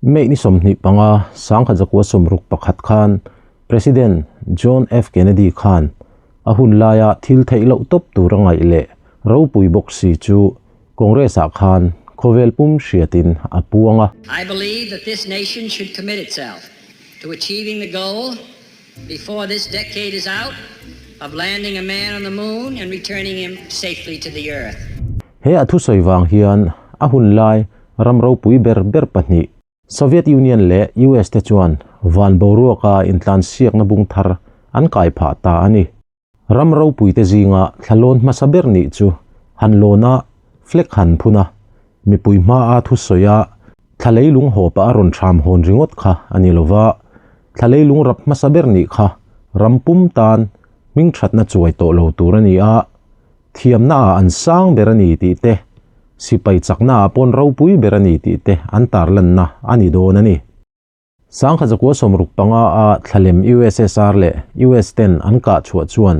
May ni 25, 1961 khan President John F Kennedy khan a hun laia thil theih loh tawp tur a ngaih leh ropui bawk si chu Congress ah khan khawvel pum hriatin a puang a. I believe that this nation should commit itself to achieving the goal before this decade is out of landing a man on the moon and returning him safely to the earth. He a thusawi vang hian a hun lai ram ropui ber ber pahnih Soviet Union leh US te chuan van boruaka intlansiakna bung thar an kai phah ta a ni. Ram ropuite zinga thlalawn hmasa ber nih chu han lawna flag han phun a, mipui hmaa thusawi a thla leilung haw pah a rawn thram hawn ringawt kha a ni lova, thla leilung rap hmasa ber nih kha ram pum tan hming thatna chuai tawh lo tur a ni a, Thiamna ah an sang ber a ni tih te, sipai chakna ah pawn ropui ber a ni tih te an tarlanna a ni dawn a ni. 1965 a thlalem USSR leh US ten an kah chhuah chuan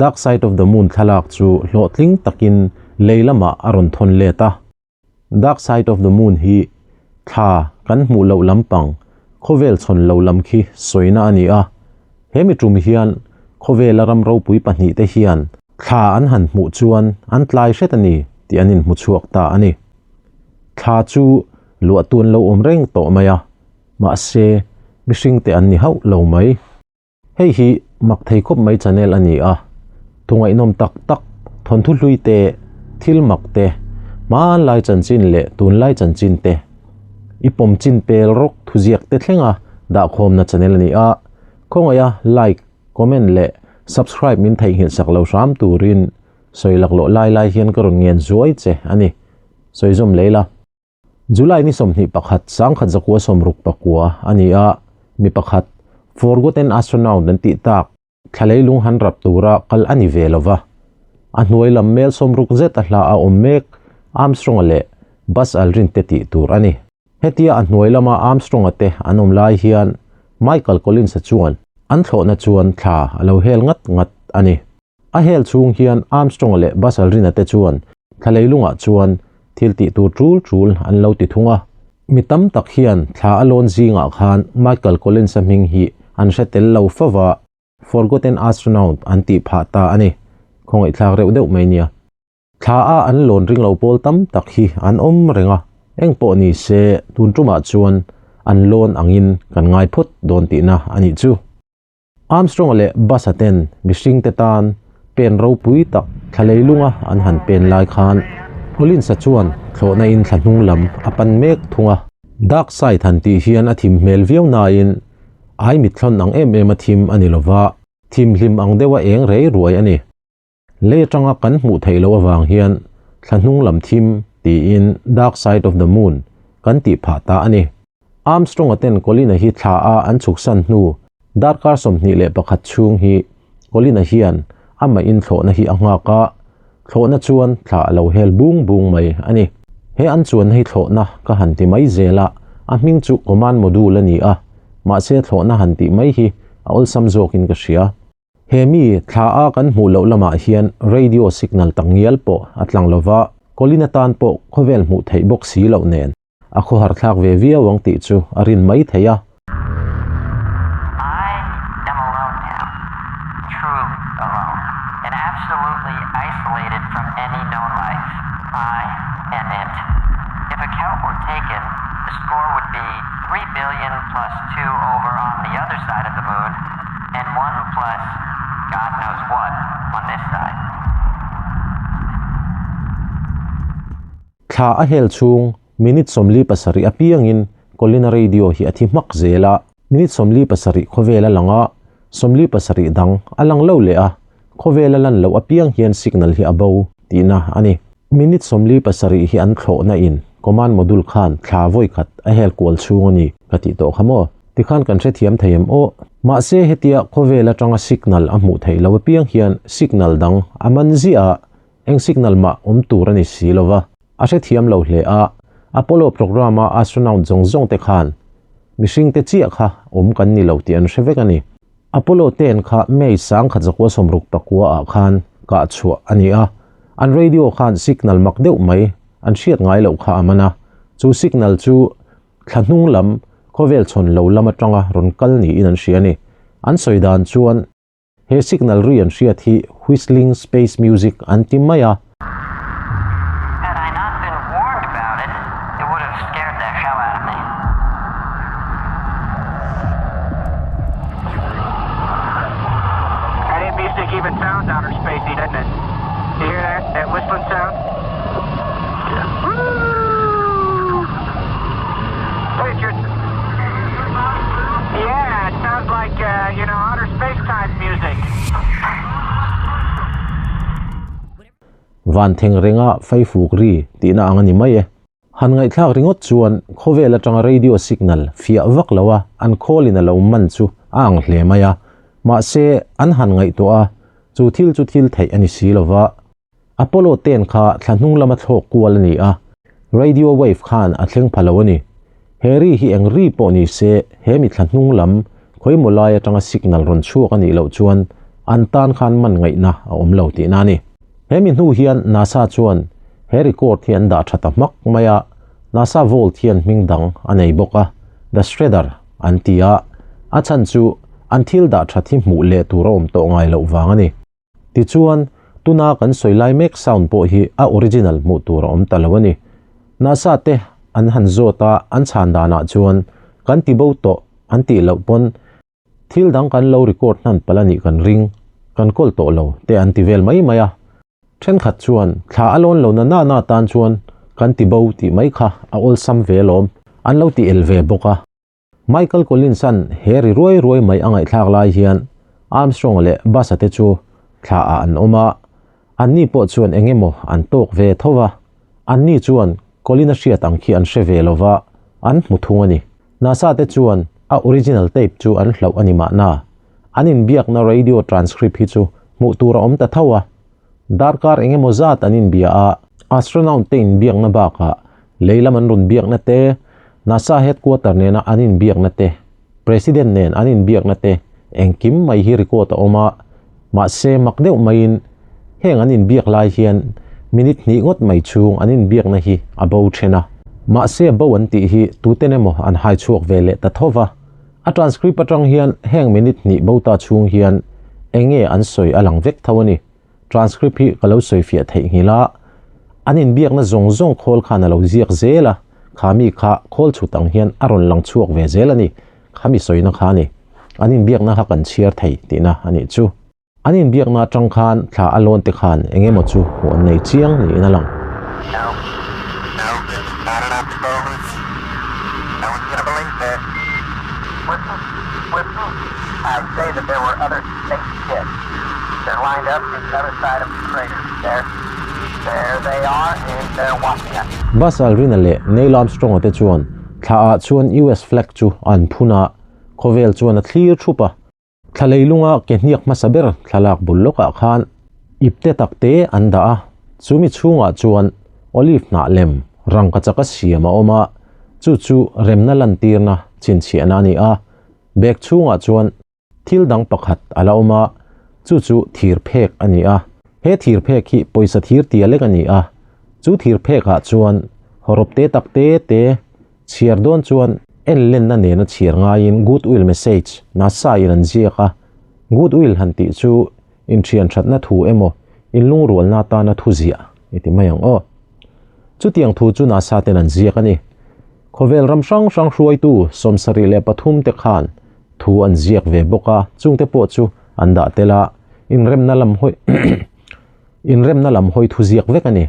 Dark Side of the Moon thlalak chu hlawhtling takin lei lamah a rawn thawn let a. Dark Side of the Moon hi thla kan hmuh loh lampang, khawvel chhawn lo lam khi sawina a ni a. He mi tum hian khawvela ram ropui pahnihte hian thla an han hmuh chuan an tlai hret a ni tih an inhmu chhuak ta a ni. Thla chu luah tun lo awm reng tawh mai a, mahse mihringte an ni hauh lo mai. Hei hi mak thei khawp mai channel a ni a, thu ngaihnawm tak tak, thawnthu hlui te, thil mak te, hmanlai chanchin leh tunlai chanchin te, i pawm chin pel rawk thuziak te thlenga dahkhawmna channel a ni a, khawngaiha like, comment leh subscribe min theihnghilh sak lo hram turin sawi laklawh lai lai hian ka rawn ngen zuai che a ni. Sawi zawm lei la. July ni 21, 1969 a ni a, mi pakhat Forgotten Astronaut an tih tak thla leilung han rap tura kal a ni ve lo va. A hnuai lam mel 60 zet a hla a awm mek Armstrong-a leh Buzz Aldrin te tih tur a ni. Hetia a hnuai lama Armstrong-a te an awm lai hian Michael Collins-a chuan an thlawhna chuan thla a lo hel ngat ngat a ni. A hel chhung hian Armstrong-a leh Buzz Aldrin-a te chuan thla leilungah chuan thil tih tur tul tul an lo ti thung a. Mi tam tak hian thla a lawn zingah khan Michael Collins-a hming hi an hre tel lo fo va, Forgotten Astronaut an tih phah ta a ni. Khawngaihthlak reuh deuh mai nia. Thla a an lawn ring lo pawl tam tak hi an awm reng a, eng pawh ni se tun tumah chuan an lawn angin kan ngai phawt dawn tihna a nih chu. Armstrong-a leh Buzz-a ten mihringte tan pen ropui tak thla leilunga an han pen lai khan Collins-a chuan thlawhna in thla hnung lam a pan mek thung a. Dark side han tih hian a thim hmel viau nain ai mitthlawn ang em em a thim a ni lova, thimhlim ang deuha eng rei ruai a ni. Lei atanga kan hmuh theih loh avang hian thla hnung lam thim tiin Dark Side of the Moon kan tih phah ta a ni. Armstrong-a ten Colin-a hi thla a an chhuksan hnu darkar 21 chhung hi Colin-a hian amah in thlawhna hi a nghak a, thlawhna chuan thla a lo hel bung bung mai a ni. He an chuanna hi thlawhna ka han ti mai zel a, a hming chu Command Module a ni a, mahse thlawhna han tih mai hi a awlsam zawkin ka hria. He mi thla a kan hmuh loh lamah hian radio signal tak ngial pawh a tlang lova, Colin atan pawh khawvel hmuh theih bawk si loh nen a khawhar thlak ve viau ang tih chu a rin mai thei a. I am alone now, truly alone, and absolutely isolated from any known life. I am it. If a count were taken, the score would be 3 billion plus 2 over on the other side of the moon, and 1 plus God knows what on this side. Thla a hel chhung minute 47 apiangin Colin-a radio hi a thi hmak zel a, minute 47 khawvel a lang a, 47 dang a lang lo leh a, khawvel a lan loh apiang hian signal hi a bo tihna a ni. Minute 47 hi an thlawhna in command module khan thla vawi khat a hel kual chhung a ni ka tih tawh kha maw? Tikhan kan hrethiam thei em aw? Mahse hetia khawvel atanga signal a hmuh theih loh apiang hian signal dang a man ziah a, eng signal mah awm tur a ni si lova, a hrethiam lo hle a, Apollo program a astronaut zawng zawng te khan mihring te chiah kha awm kan ni lo tih an hre vek a ni. Apollo ten kha May 1969 ah khan kah chhuah a ni a, an radio khan signal mak deuh mai an hriat ngai loh kha a man a, chu signal chu. thla hnung lam khawvel chhawn lo lam atanga rawn kal niin an hria a ni. An sawi dan chuan he signal ri an hriat hi whistling space music an ti mai a. Had I not been warned about it, it would have scared the hell out of me. That music even sounds outer spacey, doesn't it? You hear that? That whistling sound? Yeah. Woo! Wait, you're... Yeah, it sounds like, outer space-time music. Van thengrenga faifuk ri tihna ang a ni mai e. Han ngaihthlak ringawt chuan khawvel atanga radio signal fiah vak lo a an call in a lo man chu a ang hle mai a. Mahse, an han ngaihtuah a, chu thil chu thil theih a ni si lo va. Apollo ten kha thla hnung lama thlawk kual a ni a, radio wave khan a thleng pha lo a ni. He ri hi eng ri pawh ni se, he mi thla hnung lam khawimaw lai atanga signal rawn chhuak a nih loh chuan an tan khan man ngaihna a awm lo tihna a ni. He mi hnu hian NASA chuan he record hi an dah tha ta hmak mai a, NASA Vault hian hming dang a nei bawk a, The Shredder an ti a, a chhan chu an thil dah that hi hmuh leh tur a awm tawh ngai loh vang a ni. Tichuan, tuna kan sawi lai mek sound pawh hi a original hmuh tur a awm ta lo a ni. NASA te an han zawt a, an chhan danah chuan kan ti bo tawh an tih loh pawn Thil dang kan lo record hnan palh a nih kan ring, kan kawl tawh lo te an ti vel mai mai a. Thenkhat chuan thla a lawn lo na na na tan chuan kan ti bo tih mai kha a awlsam ve alawm an lo ti el ve bawk a. Michael Collins-a'n he ri ruai ruai mai a ngaihthlak lai hian Armstrong leh Buzz-a te chu thla ah an awm a, anni pawh chuan eng emaw an tawk ve tho va, anni chuan Collin-a hriat ang khi an hre ve lo va, an hmu thung a ni. NASA te chuan a original tape chu an hlauh a ni mahna, an inbiakna radio transcript hi chu hmuh tur a awm ta tho a. Darkar eng emaw zat an inbia a, astronaut te inbiakna bakah lei lam an rawn biakna te, NASA headquarter nena an inbiakna te, President nen an inbiakna te engkim mai hi record a awm a, mahse mak deuh maiin heng an inbiak lai hian minute hnih ngawt mai chhung an inbiakna hi a bo then a. Mahse bo an tih hi tuten emaw an hai chhuak ve leh ta tho va, a transcript atang hian heng minute hnih bo ta chhung hian eng nge an sawi a lang vek tho a ni. Transcript hi ka lo sawi fiah theih nghilh a, an inbiakna zawng zawng khawl khan a lo ziak zel a, kha mi kha khawl chhut ang hian a rawn lang chhuak ve zel a ni, kha mi sawina kha a ni. An inbiakna kha kan chhiar thei tihna a nih chu. An inbiakna atang khan thla a lawn te khan eng emaw chu hmuh an nei chiang niin a lang. Buzz Aldrin-a leh Neil Armstrong-a te chuan thla ah chuan US flag chu an phun a, khawvel chuan a thlir thup a. Thla leilunga ke hniak hmasa ber thlalak bul lawkah khan ipte tak te an dah a, chumi chhungah chuan olive hnah lem rangkachaka siam a awm a, chu chu remna lantirna chhinchhiahna a ni a, bag chhungah chuan thil dang pakhat a la awm a, chu chu thir phek a ni a, he thir phek hi pawisa thir tia lek a ni a, chu thir phekah chuan hawrawp te tak te te Chhiar dawn chuan en lenna nena chhiar ngaiin goodwill message nasa in an ziak a, goodwill han tih chu inthian thatna thu emaw inlungrualna atana thu ziah i ti mai ang aw. Chutiang thu chu nasa ten an ziak a ni. Khawvel ram hrang hrang hruaitu 73 te khan thu an ziak ve bawk a, chungte pawh chu an dah tel a, inremna lam hawi inremna lam hawi thu ziak vek a ni.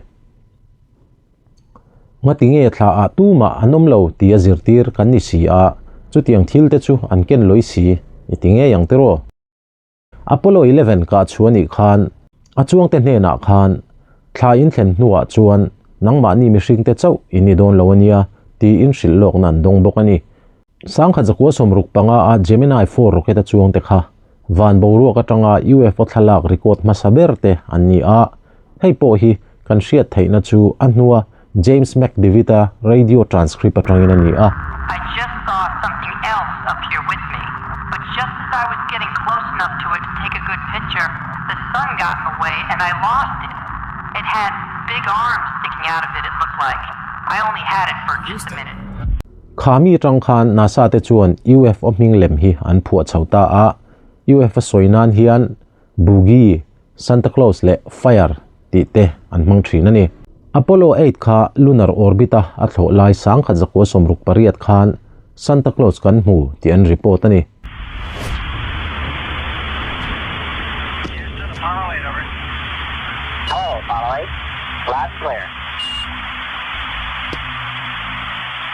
Ngati nge thla ah tumah an awm lo ti a zirtir kan ni si a, chutiang thil te chu an ken lawih si i ti ngei ang tiraw? Apollo 11 kah chhuah nih khan a chuangte hnenah khan thla in thlen hnuah chuan nangmahni mihring te chauh in ni dawn lo a nia tiin hrilh lawkna an dawng bawk a ni. 1965 a Gemini 4 rocket a chuangte kha van boruak atanga UFO thlalak record hmasa ber te an ni a, hei pawh hi kan hriat theihna chu a hnua James McDivitt-a radio transcript atangin a ni a. I just saw something else up here with me, but just as I was getting close enough to it to take a good picture, the sun got in the way and I lost it. It had big arms sticking out of it, it looked like. I only had it for just a minute. Kha mi atang khan NASA te chuan UFO hming lem hi an phuah chho ta a, UFO sawi nan hian Boogie, Santa Claus leh Fire tih te an hmang thin a ni. Apollo 8 kha lunar orbit a a thlawh lai 1968 khan Santa Claus kan hmu tih an report a ni. Houston, Apollo 8, over. Hello, Apollo 8. Loud and clear.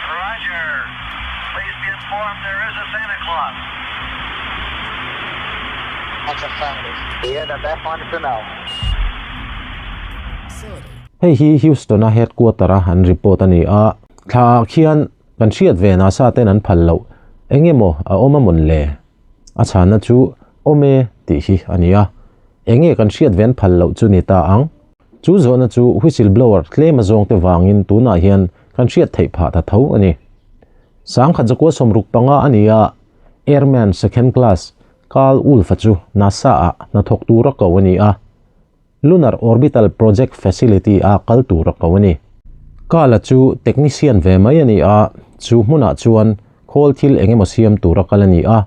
Roger. Please be informed there is a Santa Claus. That's affirmative. You're the best ones to know. Hei hi Houston-a headquarter-a an report a ni a, thla ah khian Kan hriat ve nasa ten an phal loh, eng emaw a awm a mawn le? A chhanna chu awm e tih hi a ni a. Eng nge kan hriat ve an phal loh chu ni ta ang? Chu zawhna chu whistle blower tlem a zawngte vangin tunah hian kan hriat theih phah ta tho a ni. Sangkhat zakua 65 a ni a, Airman Second Class Carl Wolf-a chu NASA-ah hnathawk tura ko a ni a. Lunar Orbital Project Facility a kal tur a ko a ni. Kala chu technician ve mai a ni a, chu hmunah chuan khawl thil eng emaw siam tur a kal a ni a.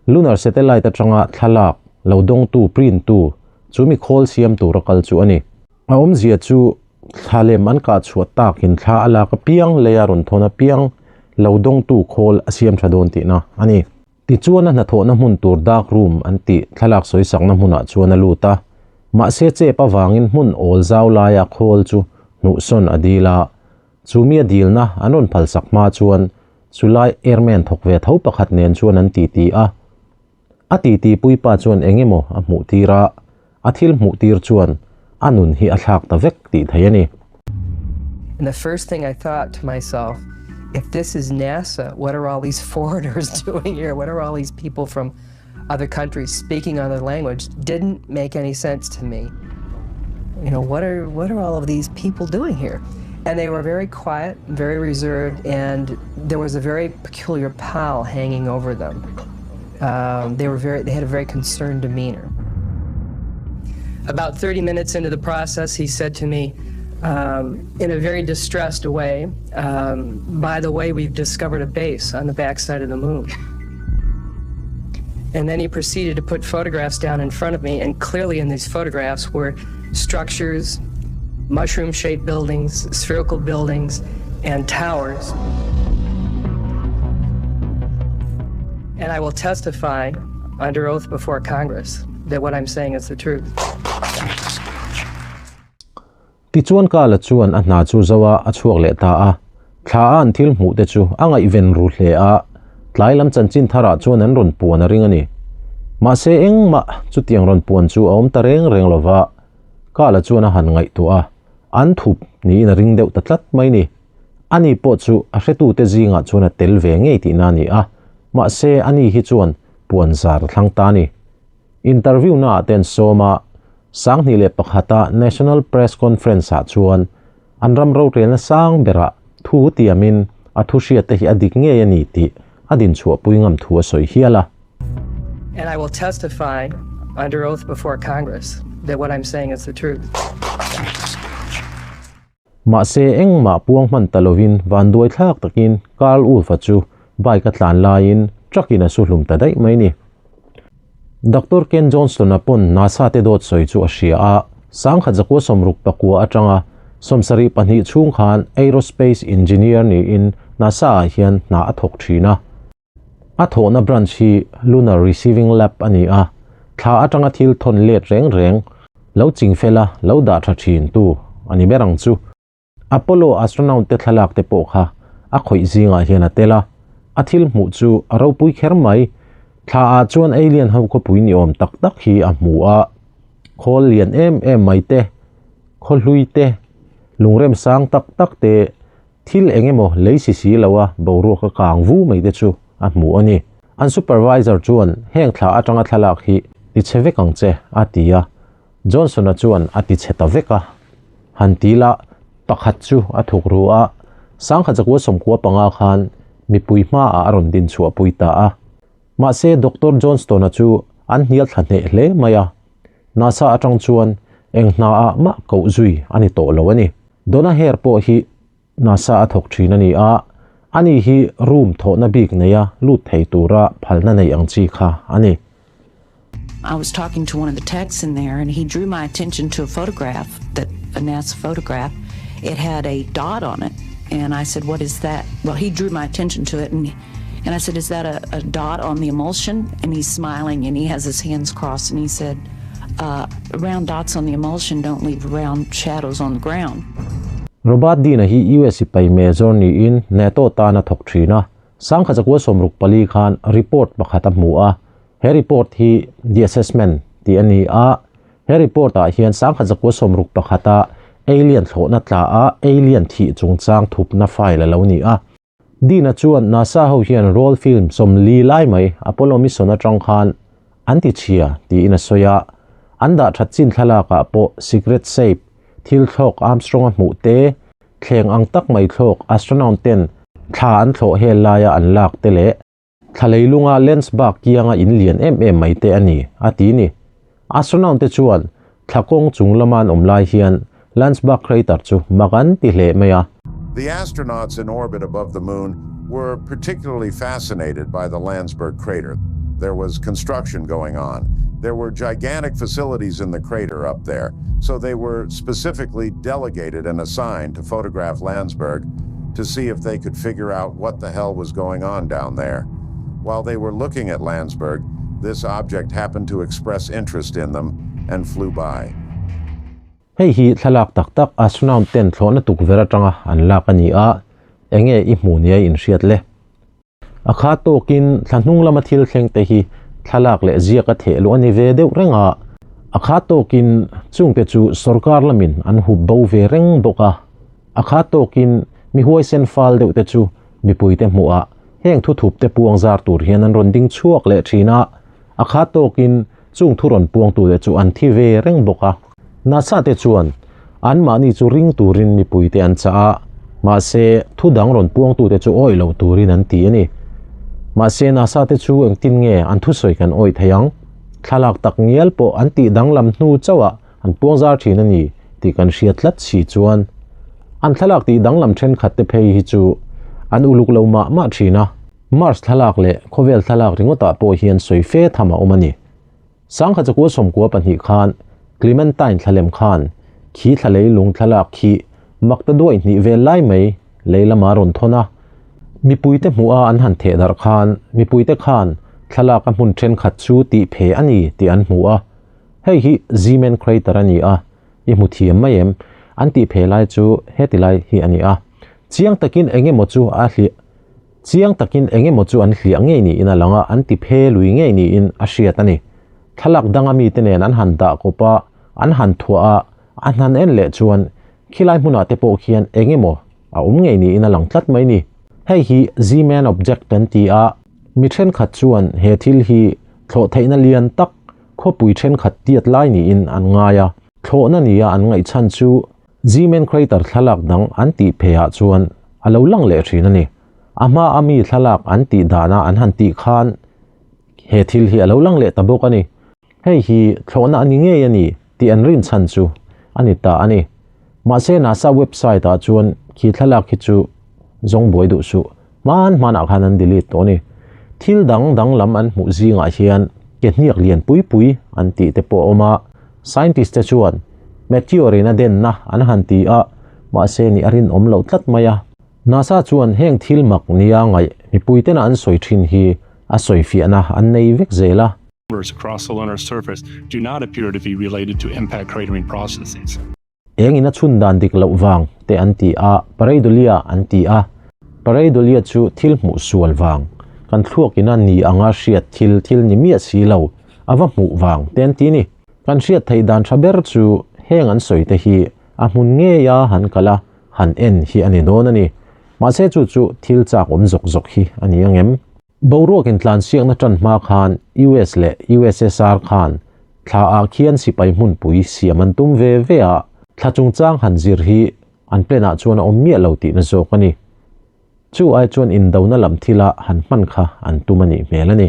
Lunar satellite atanga thlalak lo dawngtu, print tu, chu mi khawl siam tur a kal chu a ni. A awmzia chu thla lem an kah chhuah takin thla a lak apiang, lei a rawn thawn apiang lo dawngtu khawl a siam tha dawn tihna a ni. Tichuan a hnathawhna hmun tur dark room an tih thlalak sawisakna hmunah chuan a lut a, mahse chep avangin hmun awl zau laia khawl chu hnuhsawn a dil a, chu mi a dilna an rawn phalsak hma chuan chulai airman thawk ve tho pakhat nen chuan an titi a. A titi puipa chuan eng emaw a hmuh tir a, a thil hmuh tir chuan a nun hi a thlak ta vek tih theih a ni. And the first thing I thought to myself, if this is NASA, what are all these foreigners doing here? What are all these people from other countries speaking other language? Didn't make any sense to me. You know, what are, what are all of these people doing here? And they were very quiet, very reserved, and there was a very peculiar pall hanging over them. Um, they were very, they had a very concerned demeanor. About 30 minutes into the process, he said to me, um, in a very distressed way, um, by the way, we've discovered a base on the backside of the moon. And then he proceeded to put photographs down in front of me, and clearly in these photographs were structures, mushroom shaped buildings, spherical buildings, and towers. And I will testify under oath before Congress that what I'm saying is the truth. Tichuan Kala chuan a hna chu zo a, a chhuak leh ta a. Thla a an thil hmuh te chu a ngaihven ru hle a, tlai lam chanchin tharah chuan an rawn puan a ring a ni. Mahse engmah chutiang rawn puan chu a awm ta reng reng lo va, Kala chuan a han ngaihtuah a, an thup niin a ring deuh ta tlat mai ni. Ani pawh chu a hretute zingah chuan a tel ve ngei tihna a ni a, mahse ani hi chuan puan zar a thlang ta a ni. Interview naah te an sawm a, 2001 a National Press Conference ah chuan an ram rorelna sang berah thu tiamin a thu hriatte hi a dik ngei a ni tih a dinchhuahpui ngam thu a sawi hial a. And I will testify under oath before Congress that what I'm saying is the truth. Mahse engmah puang hman ta lovin vanduai thlak takin Carl Wolf-a chu bike a tlan laiin truck in a su hlum ta daih mai ni. Doctor Ken Johnston-a pawn NASA te dawt sawi chu a hria a, 1969 atanga 72 chhung khan aerospace engineer niin NASA-ah hian hna a thawk thin a. A thawhna branch hi Lunar Receiving Lab a ni a, thla atanga thil thawn let reng reng lo ching fela lo dah tha thin tu a ni ber ang chu. Apollo astronaut te thlalak te pawh kha a khawih zingah hian a tel a, a thil hmuh chu a ropui kher mai. Thla ah chuan alien ho khawpui ni awm tak tak hi a hmu a, khawl lian em em mai te, khaw hlui te, lungrem sang tak tak te, Thil eng emaw lei si si lo a boruak a kang vu mai te chu a hmu a ni. An supervisor chuan heng thla atanga thlalak hi ti chhe vek ang che a ti a, Johnson-a chuan a ti chhe ta vek a. Han ti la, pakhat chu a thuk ru a, 1995 khan mipui hmaah a rawn din chhuahpui ta a. Mahse Doctor Johnston-a chu an hnial thla hneh hle mai a, NASA atang chuan eng hnaah mah koh zui a ni tawh lo a ni. Donna Hare pawh hi NASA a thawk thin a ni a, Ani hi room thawhna bik neia lut thei tura phalna nei ang chi kha a ni. I was talking to one of the techs in there and he drew my attention to a photograph that a NASA photograph. It had a dot on it and I said, "What is that?" Well, he drew my attention to it and and I said, "Is that a, a dot on the emulsion?" And he's smiling and he has his hands crossed and he said, uh, "Round dots on the emulsion don't leave round shadows on the ground." Robert Dean-a hi US sipai major niin NATO tan a thawk thin a, 1964 khan report pakhat a hmu a, he report hi The Assessment tih a ni a, he report ah hian 1961 a alien thlawhna tla a alien thih chungchang thupna file a lo ni a. Dean-a chuan NASA ho hian roll film 40 lai mai Apollo mission atang khan an ti chhia tiin a sawi a, an dah that chin thlalak ah pawh secret shape thil thlawk Armstrong-a hmuh te, thleng ang tak mai thlawk astronaut ten thla an thlawh hel laia an lak te leh thla leilunga Landsberg kianga in lian em em mai te a ni, a ti ni. Astronaut te chuan thla kawng chung lama an awm lai hian Landsberg crater chu mak an ti hle mai a. The astronauts in orbit above the moon were particularly fascinated by the Landsberg crater. There was construction going on. There were gigantic facilities in the crater up there, so they were specifically delegated and assigned to photograph Landsberg to see if they could figure out what the hell was going on down there. While they were looking at Landsberg, this object happened to express interest in them and flew by. Hei hi thlalak tak tak astronaut ten thlawhna tukverh atanga an lak a ni a, enge i hmuh nia i inhriat le? A kha tawkin thla hnung lama thil thleng te hi thlalak leh ziak a theh luh a ni ve deuh reng a, a kha tawkin chungte chu sorkar lamin an hup bo ve reng bawk a, a kha tawkin mi huaisen fal deuh te chu mipuite hmuhah heng thuthup te puang zar tur hian an rawn ding chhuak leh thin a, a kha tawkin chung thu rawn puang tute chu an thi ve reng bawk a. NASA te chuan anmahni chu ring turin mipuite an chah a, mahse thu dang rawn puangtute chu awih loh turin an ti a ni. Mahse NASA te chu engtin nge an thusawi kan awih thei ang? Thlalak tak ngial pawh an tih danglam hnu chauhah an puang zar thin a ni tih kan hria tlat si chuan an thlalak tih danglam thenkhat te phei hi chu an uluk lo mah mah thin a. Mars thlalak leh khawvel thlalak ringawtah pawh hian sawi fe tham a awm a ni. 1992 khan Clementine thlalem khan khi thla leilung thlalak khi makta duai hnih vel lai mai lei lama rawn thawn a. Mipuite hmuh a an han theh darh khan mipuite khan thlalak a hmun thenkhat chu tih phe a ni tih an hmu a. Hei hi Zeeman Crater a ni a, i hmu thiam mai em? An tih phe lai chu heti lai hi a ni a. Chiang takin eng emaw chu a hliah Chiang takin eng emaw chu an hliah ngei niin a lang a, an ti phe lui ngei niin a hriat a ni. Thlalak danga mite nen an han dah kawp a, an han thuah a, an han en leh chuan khilai hmunah te pawh khian eng emaw a awm ngei niin a lang tlat mai ni. Hei hi Zeeman Object an ti a, mi thenkhat chuan he thil hi thlawh theihna lian tak khawpui thenkhat tiat lai niin an ngai a, thlawhna nia an ngaihchhan chu Zeeman Crater thlalak dang an tih pheiah chuan a lo lang leh thin a ni. A hma a mi thlalak an tih dana an han tih khan he thil hi a lo lang leh ta bawk a ni. Hei hi thlawhna a ni ngei a ni tih an rin chhan chu a ni ta a ni. Mahse NASA website ah chuan khi thlalak hi chu zawng buai duh suh. Hman hmanah khan an delete tawh a ni. Thil dang danglam an hmuh zingah hian ke hniak lian pui pui an tih te pawh a awm a. Scientist te chuan meteor in a denna an han ti a, mahse ni a rinawm loh tlat mai a. NASA chuan heng thil mak nia ngaih mipui tena an sawi thin hi a sawi fiahna an nei vek zel a. Across the lunar surface do not appear to be related to impact cratering processes. Eng in a chhun dan dik loh vang te an ti a, pareidolia an ti a. Pareidolia chu thil hmuh sual vang, kan thluak ina ni anga hriat thil thil ni miah si lo, a va hmuh vang te an ti ni. Kan hriat theih dan tha ber chu heng an sawi te hi a hmun ngei a han kal a, han en hi a ni dawn a ni. Mahse chu chu thil chak awm zawk zawk hi a ni ang em? Boruak intlansiakna tan hma khan US leh USSR khan thla ah khian sipai hmunpui siam an tum ve ve a, thla chungchang han zir hi an plan ah chuan a awm miah lo tihna zawk a ni. Chu ai chuan indona lam thila han hman kha an tum a nih hmel a ni.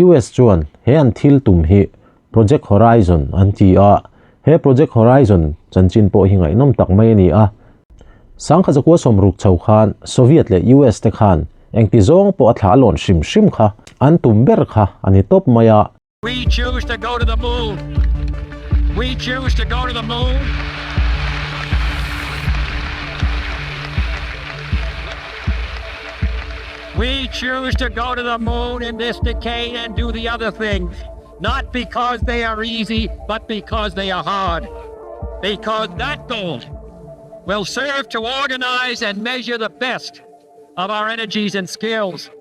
US chuan he an thil tum hi Project Horizon an ti a, he Project Horizon chanchin pawh hi ngaihnawm tak mai a ni a. 1960 chho khan Soviet leh US te khan engti zawng pawh a thla a lawn hrim hrim kha an tum ber kha a ni tawp mai a. We choose to go to the moon. We choose to go to the moon. We choose to go to the moon in this decade and do the other things, not because they are easy, but because they are hard. Because that goal will serve to organize and measure the best of our energies and skills.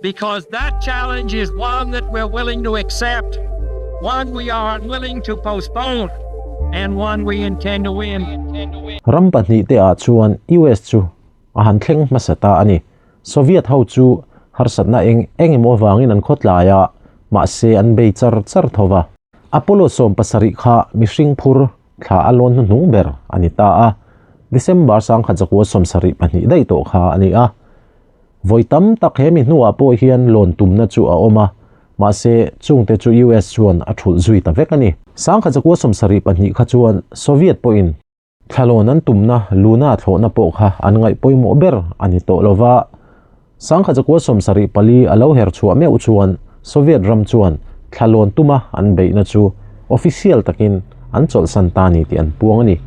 Because that challenge is one that we're willing to accept, one we are unwilling to postpone, and one we intend to win. Ram pahnihte ah chuan US chu a han thleng hmasa ta a ni. Soviet ho chu harsatna eng eng emaw avangin an khawtlai a, mahse an bei char char tho va. Apollo 17 kha mihring phur thla a lawn hnuhnung ber a ni ta a, December 1972 daih tawh kha a ni a. Vawi tam tak he mi hnuah pawh hian lawn tumna chu a awm a, mahse chungte chu US chuan a thulh zui ta vek a ni. 1972 kha chuan Soviet pawhin Thlalawn an tumna Luna thlawhna pawh kha an ngaih pawimawh ber a ni tawh lo va. 1974 a lo her chhuah meuh chuan Soviet ram chuan thlalawn tuma an beihna chu official takin an chawlhsan ta ni tih an puang a ni.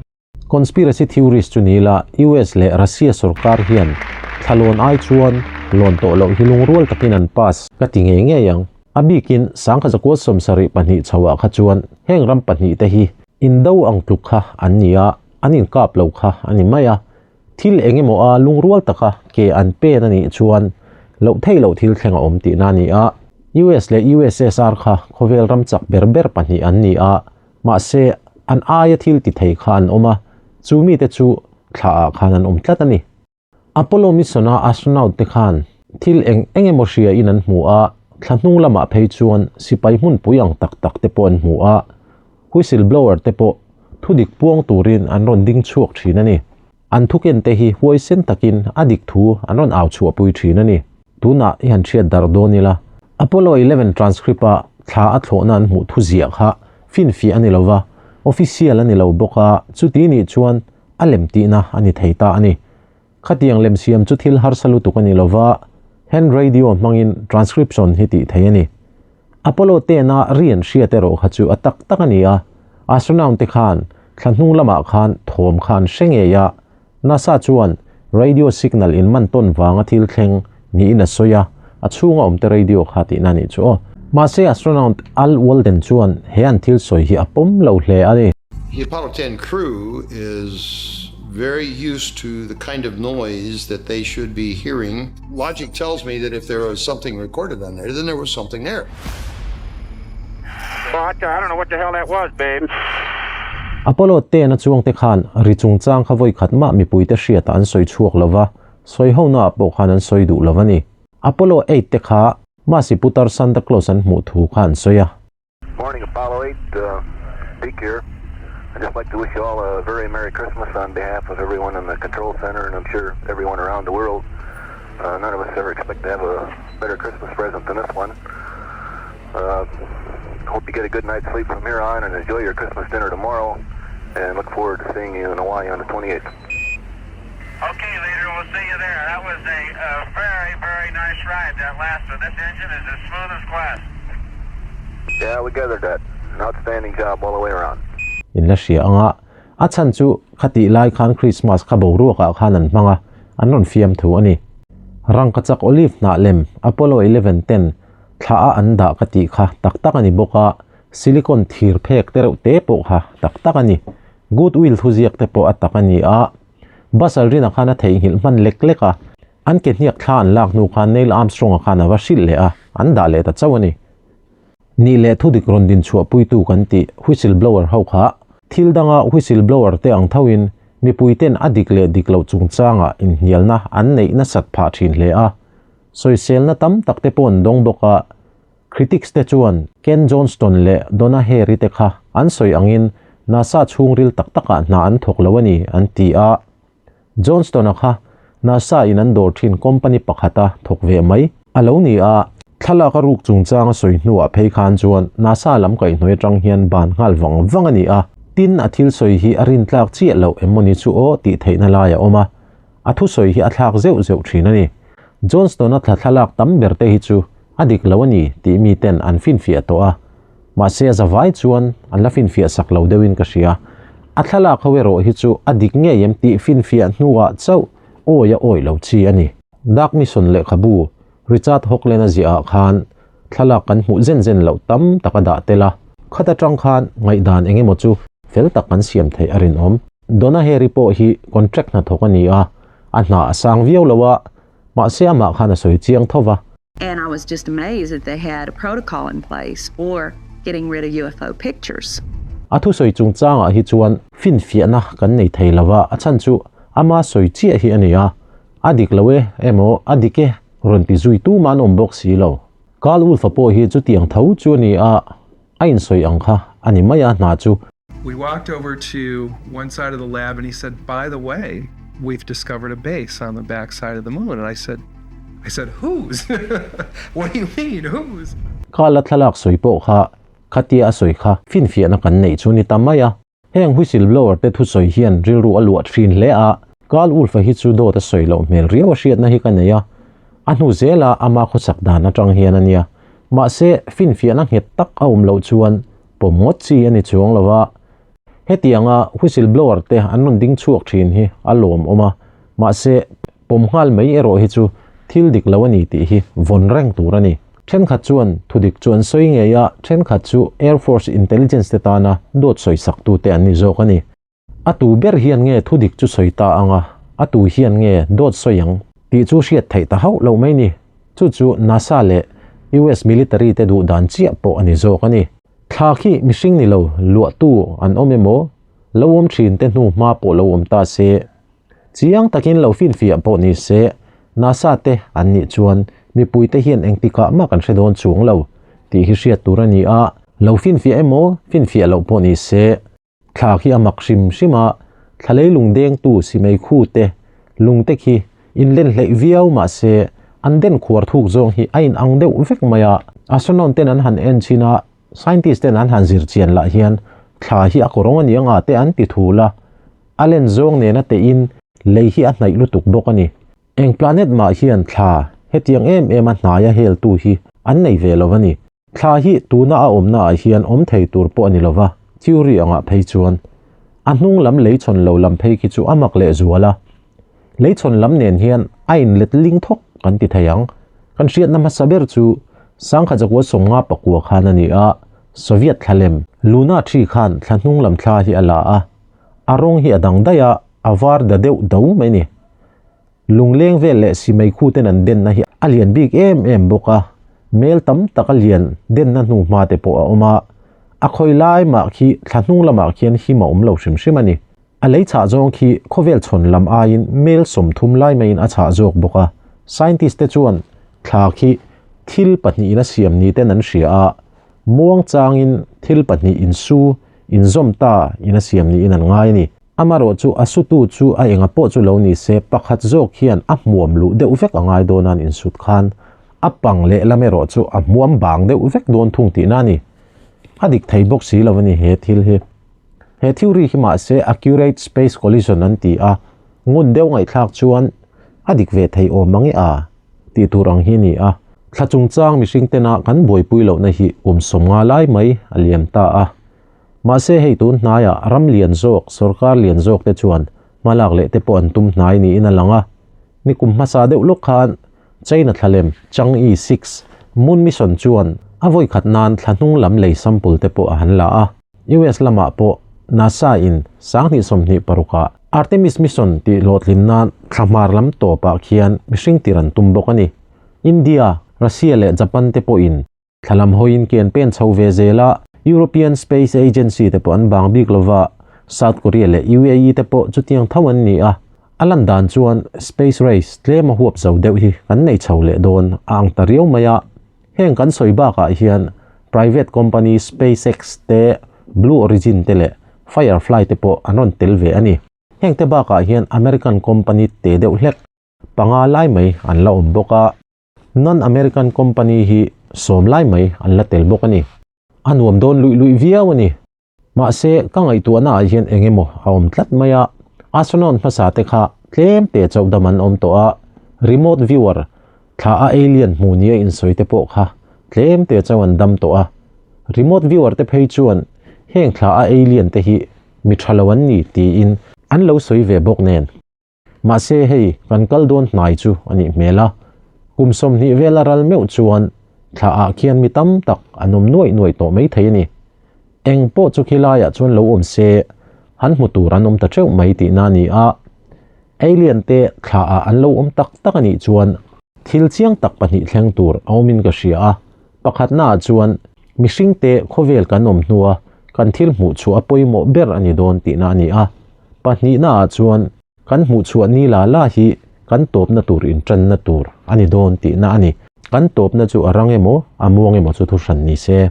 Conspiracy theorist chu ni la US leh Russia sorkar hian thlalawn ai chuan lawn tawh loh hi lungrual takin an pass ka ti ngei ngei ang. A bikin 1972 chhoah kha chuan heng ram pahnihte hi Indo ang tluk kha an ni a, an inkap lo kha a ni mai a. Thil eng emaw a lungrual taka ke an pen a nih chuan loh theih loh thil thleng a awm tihna a ni a. US leh USSR kha khawvel ram chak ber ber pahnih an ni a, mahse an aia thil ti thei kha an awm a, chu mite chu thla ah khan an awm tlat a ni. Apollo mission-a astronaut te khan thil eng eng emaw hria in an hmu a, thla hnung lamah phei chuan sipai hmunpui ang tak tak te pawh an hmu a, whistle blower te pawh thudik puang turin an rawn ding chhuak thin a ni. An thuken te hi huaisen takin a dik thu an rawn au chhuahpui thin a ni. Tunah i han hriat darh dawn ila, Apollo 11 transcript-a thla a thlawhna an hmuh thu ziah kha finfiah a ni lo va, official a ni lo bawk a, chuti nih chuan a lem tihna a ni thei ta a ni. Khatiang lem siam chu thil harsa lutuk a ni lo va, hand radio hmangin transcription hi tih theih a ni. Apollo 10 a ri an hriat erawh kha chu a tak tak a ni a, astronaut te khan thla hnung lamah khan thawm kha an hre ngei a, NASA chuan radio signal in man tawn vanga thil thleng niin a sawi a, a chhunga awmte radio kha tihna a nih chu aw. Mahse astronaut Al Walden chuan he an thil sawi hi a pawm lo hle a ni. The Apollo 10 crew is very used to the kind of noise that they should be hearing. Logic tells me that if there was something recorded on there, then there was something there. Well, I don't know what the hell that was, babe. Apollo 10 a chuangte khan ri chungchang kha vawi khat mah mipuite hriatah an sawi chhuak lo va, sawi honaah pawh khan an sawi duh lo a ni. Apollo 8 te kha Masi putar Santa Claus an hmuh thu kha an sawi a. Morning Apollo 8, uh, Deke here. I'd just like to wish you all a very Merry Christmas on behalf of everyone in the control center and I'm sure everyone around the world. Uh, none of us ever expect to have a better Christmas present than this one. Uh, hope you get a good night's sleep from here on and enjoy your Christmas dinner tomorrow and look forward to seeing you in Hawaii on the 28th. Okay, leader, we'll see you there. That was a, a very, very nice ride, that last one. This engine is as smooth as glass. Yeah, we gathered that. An outstanding job all the way around. In la hria anga, a chhan chu khatih lai khan Christmas kha boruakah khan an hmang a, an rawn fiam thu a ni. Rangkachak olive hnah lem Apollo 11 ten thla a an dah ka tih kha tak tak a ni bawk a, silicon thir phek te reuh te pawh kha tak tak a ni. Goodwill thuziak te pawh a tak a ni a, Buzz Aldrin-a khan a theihnghilh hman lek lek a, an ke hniak thla an lak hnu khan Neil Armstrong-a khan a va hrilh leh a, an dah leh ta chauh a ni. Nih leh thudik rawn din chhuahpuitu kan tih whistle blower ho kha thil danga whistle blower te ang thoin mipuiten a dik leh dik loh chungchangah inhnialna an neih nasat phah thin hle a, sawiselna tam tak te pawh an dawng bawk a. Critics te chuan Ken Johnston leh Donna Harry te kha an sawi angin NASA chhungril tak takah hna an thawk lo a ni an ti a. Johnston-a kha NASA in an dawr thin company pakhata thawk ve mai a lo ni a, thlalak a ruk chungchang a sawi hnuah phei khan chuan NASA lam kaihhnawih atang hian ban nghal vang vang a ni a. Tin, a thil sawi hi a rintlak chiah loh em mawni chu aw tih theihna lai a awm a. A thusawi hi a thlak zeuh zeuh thin a ni. Johnston-a thla thlalak tam ber te hi chu a dik lo a ni tih mi ten an finfiah tawh a. Mahse a zavai chuan an la finfiah sak lo deuhin ka hria. A thlalak ho erawh hi chu a dik ngei em tih finfiah hnuah chauh awi a awih lo chi a ni. Dark Mission lehkhabu Richard Hoagland-a ziahah khan thlalak kan hmuh zen zen loh tam tak a dah tel a. Khat atang khan ngaihdan eng emaw chu fel tak kan siam theih a rinawm. Donna Harry pawh hi contract hnathawk a ni a, a hna a sang viau lo a, mahse amah khan a sawi chiang tho va. And I was just amazed that they had a protocol in place for getting rid of UFO pictures. A thusawi chungchangah hi chuan finfiahna kan nei thei lo va, a chhan chu ama sawi chiah hi a ni a, a dik lo e emaw a dik e rawn ti zui tumah an awm bawk si lo. Karl Wolf-a pawh hi chutiang tho chu a ni a, a insawi ang kha a ni mai a hna chu. We walked over to one side of the lab and he said, By the way, we've discovered a base on the back side of the moon. And I said, I said, Whose? What do you mean, whose? Kha la thlalak sawi pawh kha khatia a sawi kha finfiahna kan neih chu ni ta mai a. Heng whistle blower te thusawi hian rilru a luah thin hle a, Karl Wolf-a hi chu dawt a sawi loh hmel riau a hriatna hi ka nei a, a hnu zela ama khawchak dan atang hian a nia. Mahse, finfiahna nghet tak a awm loh chuan pawm ngawt chi a ni chuang lo a. Hetianga whistle blower te an rawn ding chhuak thin hi a lawmawm a, mahse, Pawm nghal mai erawh hi chu thil dik lo a ni tih hi vawn reng tur a ni. Thenkhat chuan thudik chu an sawi ngei a, thenkhat chu Air Force Intelligence te tana dawt sawi saktu te an ni zawk a ni. A tu ber hian nge thudik chu sawi ta ang a, a tu hian nge dawt sawi ang tih chu hriat theih ta hauh loh mai ni. Chu chu NASA leh US military te duh dan chiah pawh a ni zawk a ni. Thla khi mihring ni lo luahtu an awm emaw, lo awm thin te hnu hma pawh lo awm ta se, Chiang takin lo finfiah pawh ni se, NASA te an nih chuan mipuite hian engtikah mah kan hre dawn chuang lo tih hi hriat tur a ni a, lo finfiah emaw finfiah loh pawh ni se, thla khi a mak hrim hrim a, thla leilung dengtu simei khu te lungte khi inlen hleih viau mah se an den khuar thuk zawng hi a inang deuh vek mai a, astronaut ten an han en chin a, scientist ten an han zir chian lah hian thla hi a kawrawng a ni anga te an ti thul a. A len zawng nena tein lei hi a hnaih lutuk bawk a ni. Eng planet mah hian thla hetiang em em a hnaia heltu hi an nei ve lo a ni. Thla hi tuna a awmna ah hian awm thei tur pawh a ni lova, theory angah phei chuan. A hnung lam leichhawn lo lam phei khi chu a mak leh zual a. Leichhawn lam nen hian a inlet ling thawk kan ti thei ang. Kan hriatna hmasa ber chu Sangkhat zakua 50 pakua khan a ni a, Soviet thlalem Luna thi khan thla hnung lam thla hi a la a. A rawng hi a dang daih a, a var da deuh do mai ni. Lungleng vel leh simei khu ten an denna hi a lian bik em em bawk a, mel tam tak a lian denna hnu hma te pawh a awm a, a khawi lai mah khi thla hnung lamah khian him a awm lo hrim hrim a ni. A lei chhah zawng khi khawvel chhawn lam aiin mel 30 lai maiin a chhah zawk bawk a, scientist te chuan thla khi thil pahnihin a siam ni ten an hria a, Muang changin thil pahnih insu, inzawm ta in a siam niin an ngai a ni. Amarawh chu a sutu chu a enga pawh chu lo ni se, pakhat zawk hian a hmuam luh deuh vek a ngai dawn an insut khan a pang lehlam erawh chu a hmuam bang deuh vek dawn thung tihna a ni. A dik thei bawk si lo a ni he thil hi. He theory hi mahse accurate space collision an ti a, ngun deuh ngaihthlak chuan a dik ve thei awm mang e a tih tur ang hi a ni a. Thla chungchang mihring tena kan buaipui lohna hi kum 50 lai mai a liam ta a. Mahse hei tun hnaiah ram lian zawk, sorkar lian zawk te chuan hmalak leh te pawh an tum hnai niin a lang a. Nikum hmasa deuh lawk khan China thlalem Chang'e 6 Moon Mission chuan a vawi khat nan thla hnung lam lei sample te pawh a han la a. US lamah pawh NASA in 2026 ah Artemis Mission tih hlawhtlin nan thla hmar lam tawpah khian mihring tir an tum bawk a ni. India, Russia leh Japan te pawhin thla lam hawiin ke an pen chho ve zel a, European Space Agency te pawh an bang bik lova, South Korea leh UAE te pawh chutiang tho an ni a. A lan dan chuan space race tlem a huap zo deuh hi kan nei chho leh dawn a ang ta riau mai a. Heng kan sawi bakah hian private company SpaceX te, Blue Origin te leh Firefly te pawh an rawn tel ve a ni. Heng te bakah hian American company te deuh hlek panga lai mai an la awm bawk a. Non-American company hi 10 lai mai an la tel bawk a ni. A nuam dawn luih luih viau a ni. Mahse, ka ngaihtuahna ah hian eng emaw a awm tlat mai a. Astronaut hmasa te kha Tlem te chauh dam an awm tawh a, remote viewer thla a alien hmu nia insawi te pawh kha tlem te chauh an dam tawh a. Remote viewer te phei chuan heng thla a alien te hi mi tha lo an ni tiin an lo sawi ve bawk nen. Mahse hei kan kal dawn hnai chu a nih hmel a, kum 20 vela ral meuh chuan thla ah khian mi tam tak an awm nuaih nuaih tawh mai thei a ni. Eng pawh chu khilaiah chuan lo awm se, han hmu tur an awm ta teuh mai tihna a ni a. Alien te thlaah an lo awm tak tak a nih chuan thil chiang tak pahnih thleng tur a awmin ka hria a. Pakhatnaah chuan mihringte khawvel kan awm hnua kan thil hmuh chhuah a pawimawh ber a ni dawn tihna a ni a. Pahnihnaah chuan kan hmuh chhuah ni la la hi kan tawpna tur intanna tur a ni dawn tihna a ni. Kan tawpna chu a rang emaw a muang emaw chu thuhran ni se.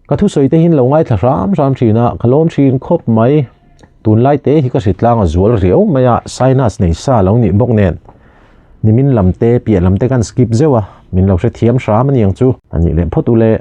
Ka thusawi te hin lo ngaithla hram hram thin a, ka lawm thin khawp mai. Tunlai te hi ka hritlang a zual riau mai a, sinus nei sa lo nih bawk nen. Nimin lam te, piah lam te kan skip zeuh a, min lo hrethiam hram a niang chu. A nih leh phawt u le.